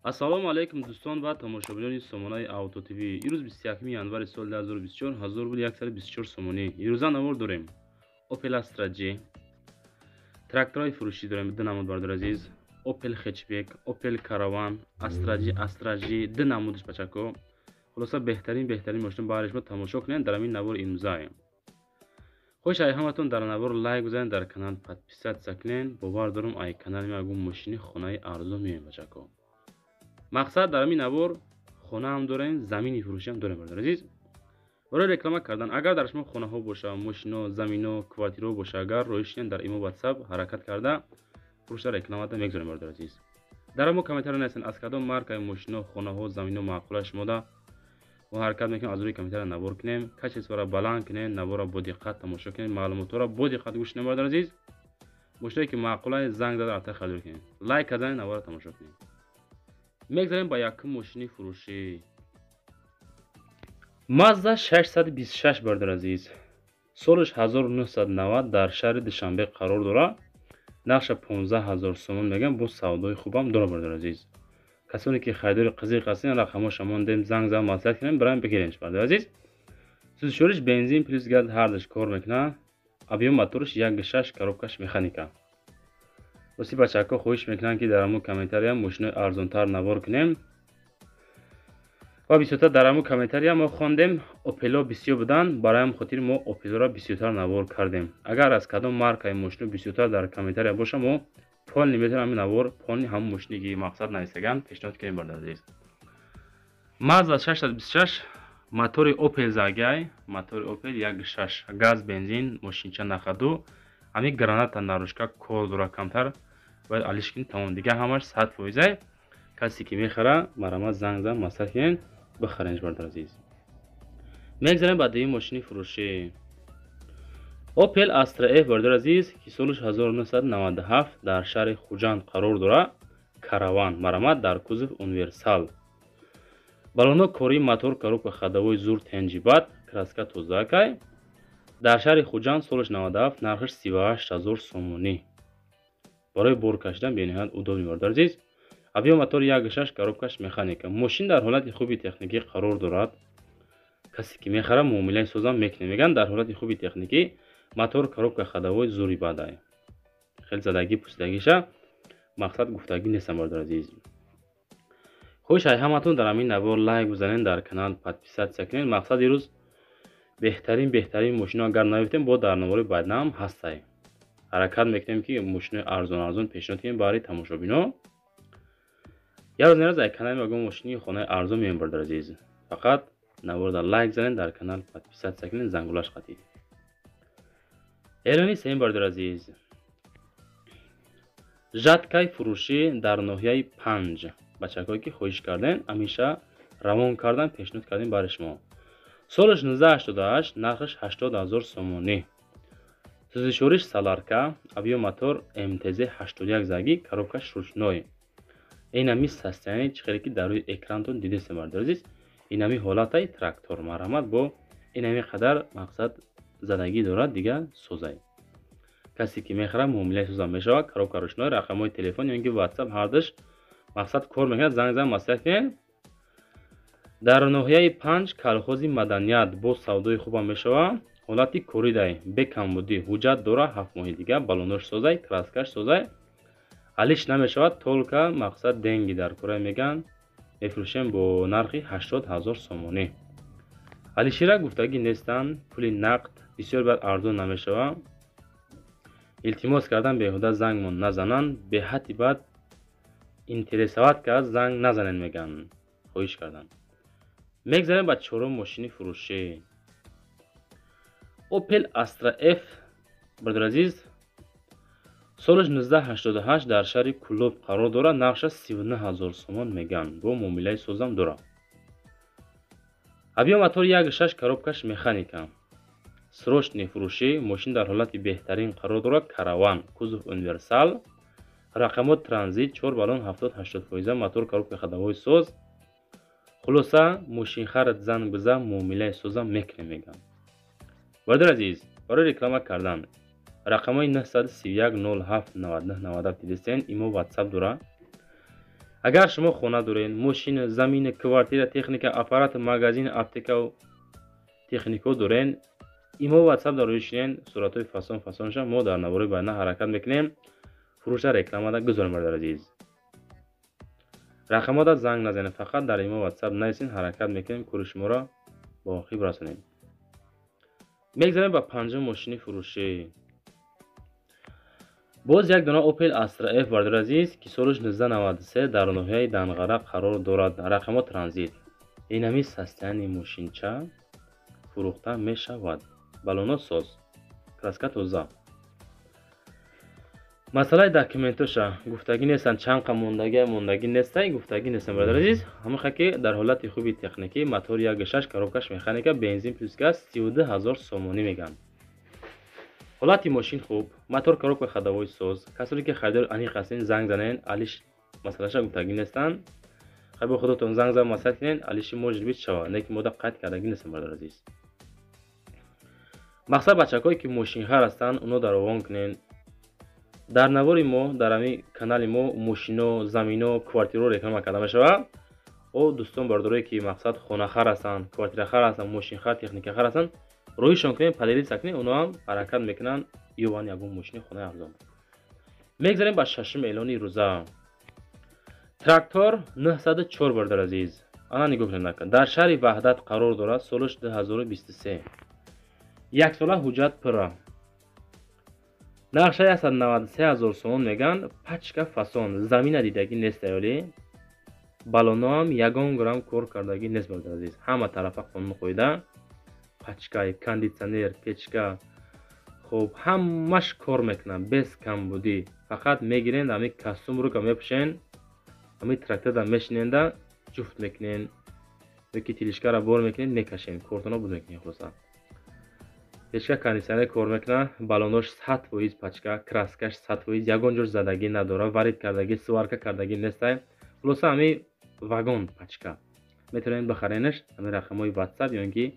Ассалому алайкум, дӯстон ва тамошобинони сомонаи Авто ТВ. Имрӯз 21 январи соли 2024, 1124 сомонӣ. Имрӯза навор дорем. Opel Astra G. Тракторҳои фурӯшӣ дорем ду намуд, бародари азиз. Opel Hatchback, Opel Caravan, Astra G, Astra G ду намудаш, бачако. Хулоса, беҳтарин беҳтарин мошин баҳри шумо тамошо кунед дар ҳамин навори имрӯзаем. Хоҳиш ай ҳаматон, дар навор лайк бизанед, дар канал подписаться кунед. Бовар дорам, ай канали ма ягон мошини хонаи арзон меоем, бачако. Мақсад, дар ҳамин навор хонаам дорем, замини фурӯшиам дорем, бародари азиз. Барои реклама кардан, агар дар шумо хонаҳо боша, мошино, замино, квартираҳо боша, агар роҳӣ шинед дар имо, WhatsApp, ҳаракат карда фурӯшда рекламада мегузорем, бародари азиз. Дар ҳамо комментария нависед, аз кадом маркаи мошино, хонаҳо, замино маъқула шумода. Мо ҳаракат мекунем, аз рӯи комментария навор кунем. Качествора баланд кунем, наворро бо диққат тамошо кунем, маълумотҳоро бо диққат гӯш кунем, бародари азиз. Мошиное ки маъқула, занг зада рафта харидорӣ кунем. Лайк кардан, наворро тамошо кунем. Мегзарем ба якум мошини фурӯшӣ. Мазда 626, бародари азиз. Солаш 1990, дар шаҳри Душанбе қарор дорад. Нархша 15 ҳазор сомон мегӯям, бо савдои хубам дорад, бародари азиз. Касоне ки харидори қизиқ ҳастед, рақамҳоша мондем, занг зада маслиҳат кунем, барам бигирем, бародари азиз. Сӯзишвориш бензин плюс газ ҳардуш кор мекунад. Объём мотораш 1,6, коробкаш механика. Рости, бачаҳако хоҳиш мекунанд, ки дар ҳамун комментария мошинои арзонтар навор кунем, ва бисёртар дар ҳамун комментария мо хондем, Опело бисёр буданд. Барои ҳамин хотир мо Опелоро бисёртар навор кардем. Агар аз кадом маркаи мошино бисёртар дар комментария боша, мо полный метавонем ҳамин навор, полный ҳамун мошине ки мақсад нависаган, пешниҳод кунем, бародари азиз. Мазда 626, мотори Опел загай, мотори Опел 1,6, газ, бензин, мошинча на ходу. Ҳамин граната наружка кор дора, камтар бояд алиш кунем, тамом. Дигар ҳамаш 100 фоизай. Касе ки мехара, марҳамат, занг зан, маслиҳат кунед, бихаренш, бародари азиз. Мегзарем ба дуюм мошини фурӯшӣ. Opel Astra F, бародари азиз, ки солаш 1997, дар шаҳри Хуҷанд қарор дорад. Караван, марҳамат, дар кузов универсал, балоно кори, мотор, коробка ходовой зур, тенҷибат, краска тозаакай. Дар шаҳри Хуҷанд, солаш 97, нархаш 38 ҳазор сомонӣ. Барои бор кашидан бениҳоят удобный, бародари азиз. Объём мотор 1,6, коробкаш механика. Мошин дар ҳолати хуби техникӣ қарор дорад. Касе ки мехара, муомилаи созам мекунем, мегӯянд. Дар ҳолати хуби техникӣ, мотор, коробка ходовой зури бадай. Хеле задагӣ пусидагиша мақсад гуфтагӣ нестам, бародари азиз. Хоҳиш ай ҳаматон, дар ҳамин навор лайк бизанед, дар канал подписаться кунед. Мақсад, ирӯз беҳтарин беҳтарин мошино агар наёфтем, бо дар навори баъднаам ҳастай. Ҳаракат мекунем, ки мошинои арзон арзон пешниҳод кунем баҳри тамошобино. Як рӯз нараз ай канали ягон мошини хонаи арзон меоем, бародари азиз. Фақат наворда лайк занед, дар канал подписаться кунед, зангулаш қатид. Эълони сеюм, бародари азиз. Жаткаи фурӯшӣ дар ноҳияи Панҷ. Бачакҳое ки хоҳиш кардем, ҳамеша равон кардан, пешниҳод кардем барои шумо. Солаш 1988, нархаш 80 ҳазор сомонӣ. Сӯзишвориш солярка, объём мотор МТЗ 81 заги, коробкаш ручной. Инами состояние чӣ хеле ки дар рӯи экрантон дидестем, бародари азиз, инами ҳолатаи трактор, марҳамат, бо инами қадар мақсад задагӣ дорад, дигар созай. Касе ки мехарад, муомилаи созам мешавад. Коробка ручной, рақамҳои телефон ё ин ки WhatsApp ҳардуш мақсад кор мекунад. Занг зан, маслиҳат кунед. Дар ноҳияи Панҷ, колхози Маданият, боз савдои хубам мешавад. Ҳолати коридай, бекамбудӣ, ҳуҷҷат дора 7 моҳи дига, балонош созай, краскаш созай, алиш намешавад, только мақсад деньги дар кора мегӯянд. Мефурӯшем бо нархи 80 ҳазор сомонӣ. Алишира гуфтагӣ нестанд, пули нақд бисёр баъд арзон намешавад. Илтимос кардан, беҳуда зангмон назананд, беҳадди баъд интересовать кард, занг назанед, мегӯянд, хоҳиш карданд. Мегзарем ба чорум мошини фурӯшӣ. Opel Astra F, бародари азиз, солаш 1988, дар шаҳри Кӯлоб қарор дорад. Нархша 39 ҳазор сомон мегӯянд, бо муомилаи созам дорад. Объём мотор 1,6, коробкаш механика. Срочный фурӯшӣ. Мошин дар ҳолати беҳтарин қарор дорад. Караван, кузов универсал, рақамот транзит, чор баллон 70-80 фоиза, мотор, коробка ходовой соз. Хулоса, мошинхарад занг биза, муомилаи созам мекунем, мегӯянд. Бародари азиз, барои реклама кардан рақамҳои 931 07 99 97 дидестен, имо WhatsApp дора. Агар шумо хона доред, мошина, замина, квартира, техника, аппарат, магазин, аптекау технико дорен, имо, WhatsApp дар рӯи шинен, суратҳои фасон фасонша мо дар навори байна ҳаракат мекунем, фурӯша рекламада гузорем. Бародари азиз, рақамода занг назанед, фақат дар имо, WhatsApp нависен, ҳаракат мекунем, кори шуморо ба охир расонем. Мегзарем ба панҷум мошини фурӯшӣ. Боз як дона Opel Astra F, бародари азиз, ки солаш 1993, дар ноҳияи Данғара қарор дорад. Рақамо транзит. Инами состояние мошинча фурӯхта мешавад. Балоно соз, краска тоза. Масъалаи документоша гуфтагӣ нестанд, чанд қа мондагӣ, мондагӣ нестай, гуфтагӣ нестанд, бародари азиз. Ҳамаха ки дар ҳолати хуби техникӣ, мотори 1.6, коробкаш механика, бензин плюс газ, 32 000 сомонӣ мегӯянд. Ҳолати мошин хуб, мотор, коробка, ходовой соз. Касоне ки харидори аниқ ҳастен, занг занен. Алиш масъалаша гуфтагӣ нестанд. Хай, бо худотон занг зан, маслиҳат кунен, алиши может быть шава, не ки мода қайд кардагӣ нестам, бародари азиз. Мақсад, бачакҳое ки мошинхар ҳастанд, оно дар овон кунен. Дар навори мо, дар ҳамин канали мо мошино, замино, квартираро реклама карда мешавад. О дӯстон, бародарое ки мақсад хонахар ҳастанд, квартирахар ҳастанд, мошинхар, техникахар ҳастанд, роҳишон кунем, поделиться кунем, оно ҳам ҳаракат мекунанд, ёбанд ягон мошини хонаи арзон. Мегзарем ба шашум эълони рӯза. Трактор 904, бародари азиз, ана нигоҳ кунед нака. Дар шаҳри Ваҳдат қарор дорад, солаш 2023, яксола, ҳуҷҷат пурра. Нархша 193 000 сомон мегӯянд. Пачка фасон, замина дидагӣ нест, аёли балоноам ягон грамм кор кардагӣ нест, бародари азиз. Ҳама тарафа қонун қоида, пачкаи кондитсионер, печка, хуб, ҳамаш кор мекунад без камбудӣ. Фақат мегирен, ҳамин костюм рука мепӯшен, ҳамин тракторда мешиненда, ҷуфт мекунен ёки тележкара бор мекунен, мекашен, кортона буд мекунен. Хулоса, печка, кондитсионер кор мекунад, балонош 100% пачка, краскаш 100%, ягон ҷош задагӣ надорад, варид кардагӣ, сварка кардагӣ нестай. Хулоса, ҳамин вагон пачка метавонед бихаренаш. Ҳамин рақамҳои WhatsApp ё ин ки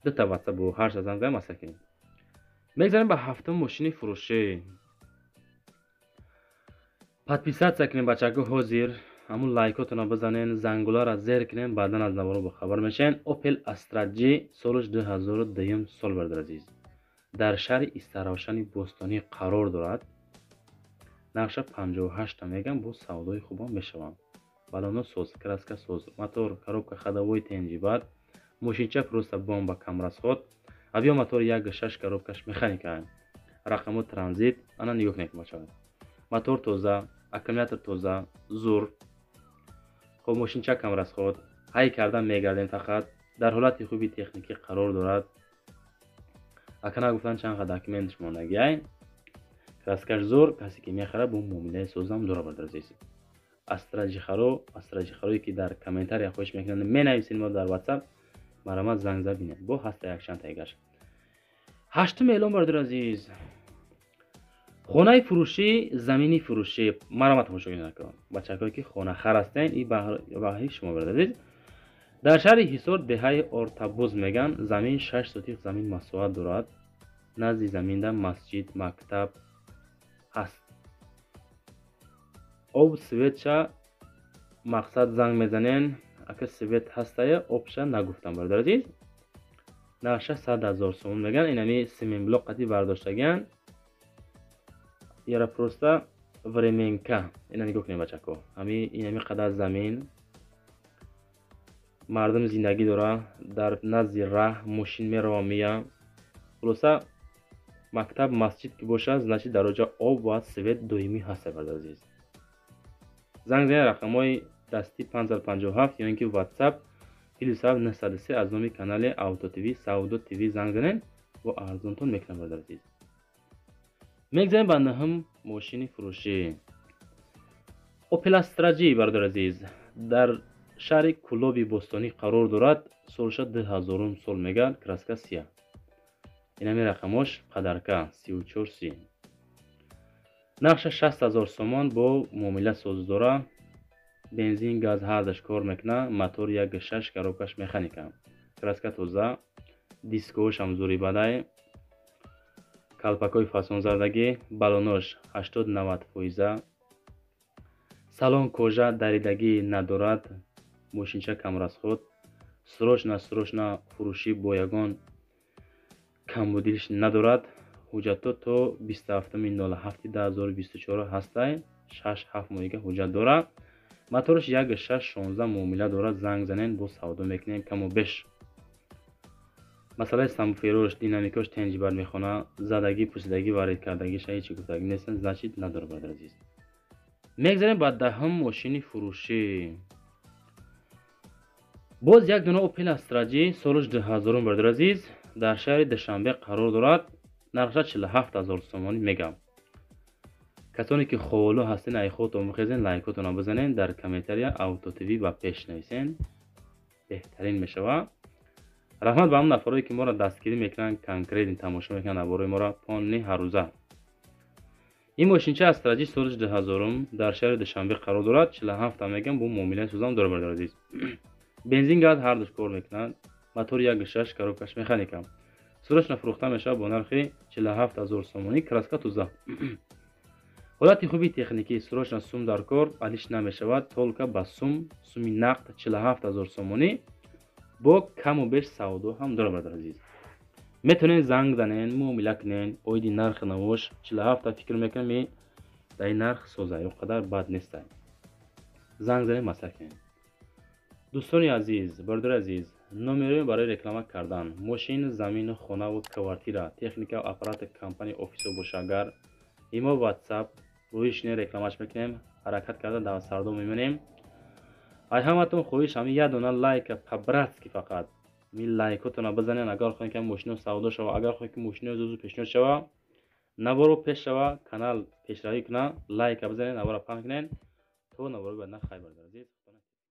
дута WhatsApp бо ҳар занг зада маслиҳат кунед. Мегзарем ба ҳафтум мошини фурӯшӣ. Подписаться кунед, бачако, ҳозир ҳамун лайкотонро бизанен, зангуларо зер кунен, баъдан аз наворо бохабар мешавен. Opel Astra G, солаш 2002 сол, бародари азиз, дар шаҳри Истаравшани бостонӣ қарор дорад. Нархша 58 мегӯям, боз савдои хубам мешаванд. Балоно соз, краска соз, мотор, коробка, ходовой тенҷи. Баъд мошинча просто бомба, камрасход. Авио мотор 1.6, коробкаш механика, рақамо транзит. Ана нигоҳ кунед, бачаҳо, мотор тоза, аккумулятор тоза, зур. Хоб, мошинча камрасход, ҳай кардан мегардем фақат. Дар ҳолати хуби техникӣ қарор дорад. Акана гуфтан, чанд қа документш мондагиай, краскаш зур. Касе ки мехарад, бо муомилаи созам дора, бародари азиз. Астра G харо, Астра G харое ки дар комментария хоҳиш мекунанд, менависед мо дар WhatsApp, марҳамат, занг зад, бинед, бо ҳаста якчанд тайгаш. Ҳаштум эълон, бародари азиз, хонаи фурӯшӣ, замини фурӯшӣ. Марҳамат, тамошо кунед, бачакое ки хонахар ҳастен, и баҳри шумо, бародари азиз. Дар шаҳри Ҳисор, деҳаи Ортабуз мегӯянд, замин 6 сотих замин масоҳат дорад. Назди заминда масҷид, мактаб ҳаст, об, светша. Мақсад, занг мезанен, ака, свет ҳастая, обша нагуфтам, бародари азиз. Нархша 100 000 сомон мегӯянд. Инами семенблок қати бардоштагиан, яра просто временка. Ина нигоҳ кунед, бачако, ҳами инами қадар замин, мардум зиндагӣ дора, дар назди раҳ мошин мерава, мия. Хулоса, мактаб, масҷид ки бошад, значит, дар оҷа об ва свет доимӣ ҳаста, бародари азиз. Занг занед, рақамҳои дастӣ 557 ё ин ки WhatsApp +7 903. Аз номи канали Авто ТВ, Савдо ТВ занг занед, бо арзонтон мекунам, бародари азиз. Мегзарем ба нӯҳум мошини фурӯшӣ. Opel Astra G, бародари азиз, дар шаҳри Кӯлоби бостонӣ қарор дорад, солша 2000 сол мегӯяд, краска сия. Инами рақамош падарка 34 30. Нархша 60 000 сомон, бо муомила соз дора. Бензин, газ ҳардаш кор мекунад, мотор 1.6, коробкаш механика, краска тоза, дискоошам зури бадай, калпакҳои фасонзардагӣ, балонош 80-90 фоиза. Салон кожа, даридагӣ надорад. Мошинча камрасход. Срочно, срочно фурӯшӣ, бо ягон камбудиш надорад. Ҳуҷҷатҳо то 27.07.2024 ҳастай. 6-7 моҳига ҳуҷҷат дорад. Мотораш 1.6, 16, муомила дорад. Занг занен, боз савдо мекунем каму беш. Масъалаи сабвуферош, динамикош тенҷи бар мехона. Задагӣ, пусидагӣ, варид кардагиша ҳечи гуфтагӣ нестан, значит, надорад, бародари азиз. Мегзарем ба 10-ум мошини фурӯшӣ. Боз як дона Опел Астра Ҷи, солаш 2000-ум, бародари азиз, дар шаҳри Душанбе қарор дорад. Нархша 47 000 сомонӣ мегам. Касоне ки ховолу ҳастен, ай худтон бихезен, лайкотонро бизанен, дар комментария Авто ТВ ба пеш нависен, беҳтарин мешавад. Раҳмат ба ҳамон нафарое ки моро дастгирӣ мекунанд, конкретно тамошо мекунанд наворои моро полный ҳаррӯза. Ин мошинча Астра Ҷи, соли 2000-ум, дар шаҳри Душанбе қарор дорад. 47 мегам, бо муомилаи сӯзам дорад, бародари азиз. Бензин, газ ҳардуш кор мекунанд. Мотори 1.6, коробкаш механика. Срочно фурӯхта мешавад бо нархи 47 000 сомонӣ. Краска тоза, ҳолати хуби техникӣ. Срочно сум дар кор, алиш намешавад, только ба сум, суми нақд, 47 000 сомонӣ, бо каму беш савдо ҳам дорад, бародари азиз. Метавонед занг занен, муомила кунен оиди нархи навош. 47 фикр мекунам, дар ин нарх соза, он қадар бад нестай. Занг занен, маслиҳат кунед. Дӯстони азиз, бародари азиз, номерои барои реклама кардан мошин, замину, хонаву квартира, техника, аппарати компания, офисо боша, агар имо, WhatsApp рӯи шине рекламаш мекунем, ҳаракат карда дар сардо мемонем. Ай ҳаматон хоҳиш, ҳамин як дона лайка, по-братски фақат ми лайкотона бизанен. Агар хоҳем ки мошино савдо шава, агар хоҳем ки мошинои зуд пешниҳод шава, наворо пеш шава, канал пешравӣ куна, лайка бизанен, наворо паҳн кунен. То навори баъд, хайр, бародари азиз.